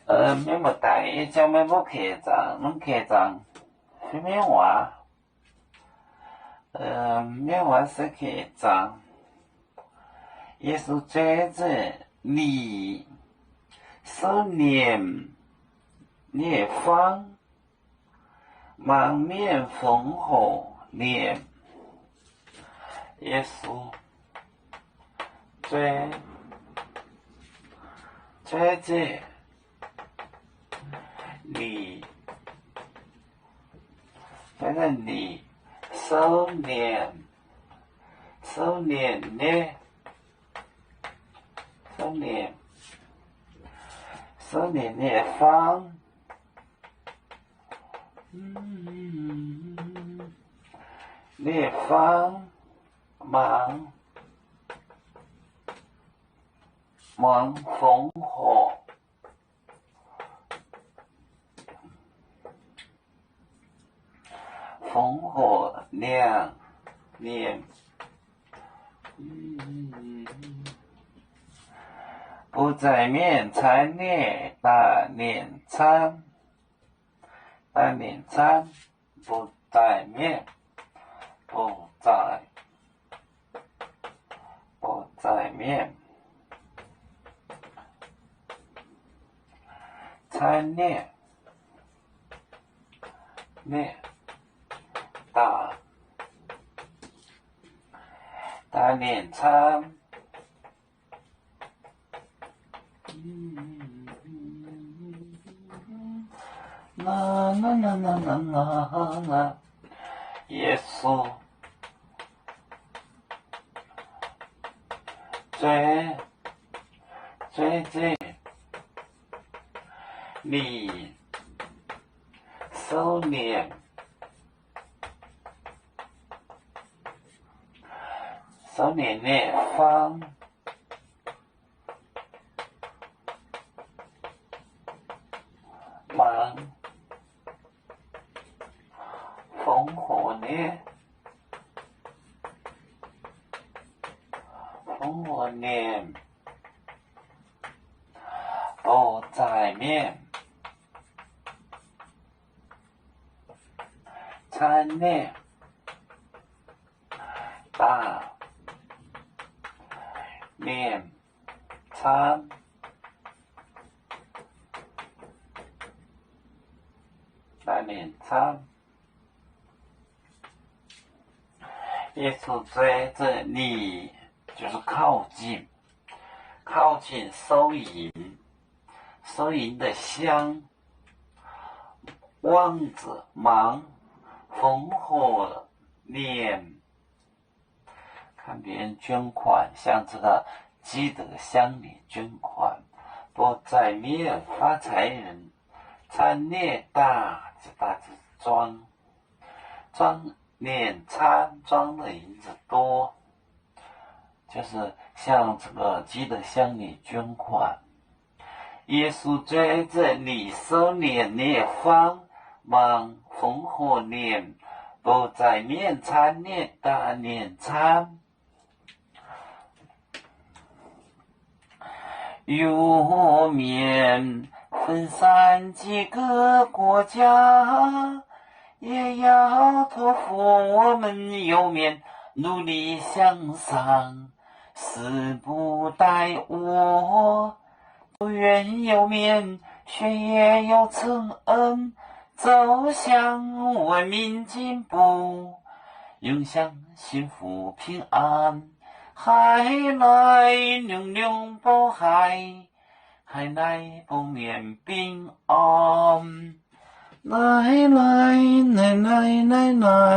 Mienh muoz-doic, yie jangx meih mbuo keh zaangc, mv keh zaangc, fai mienh waac, mienh waac se keh zaangc. Yesu zueiz zeiv-lic, souv nimc nie-fangv, mangc mienh fongx hoc nimc. Yesu zueiz, zueiz zeiv-lic, zueiz zeiv-lic, souv nimc, souv nimc nie, souv nimc, souv nimc nie-fangv, nie-fangv, mangc, mangc fongx hoc, fongx hoc niangh, nimc. Butv-zaaic mienh caaiv nie daaih nimc camv, daaih nimc camv. Butv-zaaic mienh, butv-zaaic, butv-zaaic mienh caaiv nie, nie daaih, daaih nimc camv. Yesu zueiz, zueiz zeiv-lic, souv nimc, souv nimc nie-fangv, mangc fongx hoc nie, fongx hoc nimc. Butv-zaaic mienh caaiv nie daaih nimc camv, daaih nimc camv. Yesu zueiz zeiv-lic 就是靠近，靠近收银，收银的箱。 望子 mangc fongx hoc nimc. 看别人捐款，向这个积德箱里捐款。 Butv-zaaic mienh 发财人 caaiv nie daaih, daaih zuangv, zuangv nimc camv, zuangv deix 银子多，就是向这个积德箱里捐款。 Yesu zueiz zeiv-lic souv nimc nie-fangv, mangc fongx hoc nimc. Butv-zaaic mienh caaiv nie daaih nimc camv. Yuh mienh 分散几个国家，也要托付我们，有面努力向上，死不带我。 有缘有面，血液有成恩，走向文明进步，永享幸福平安。海内龙龙保海，海内保面平安。来来来来来来。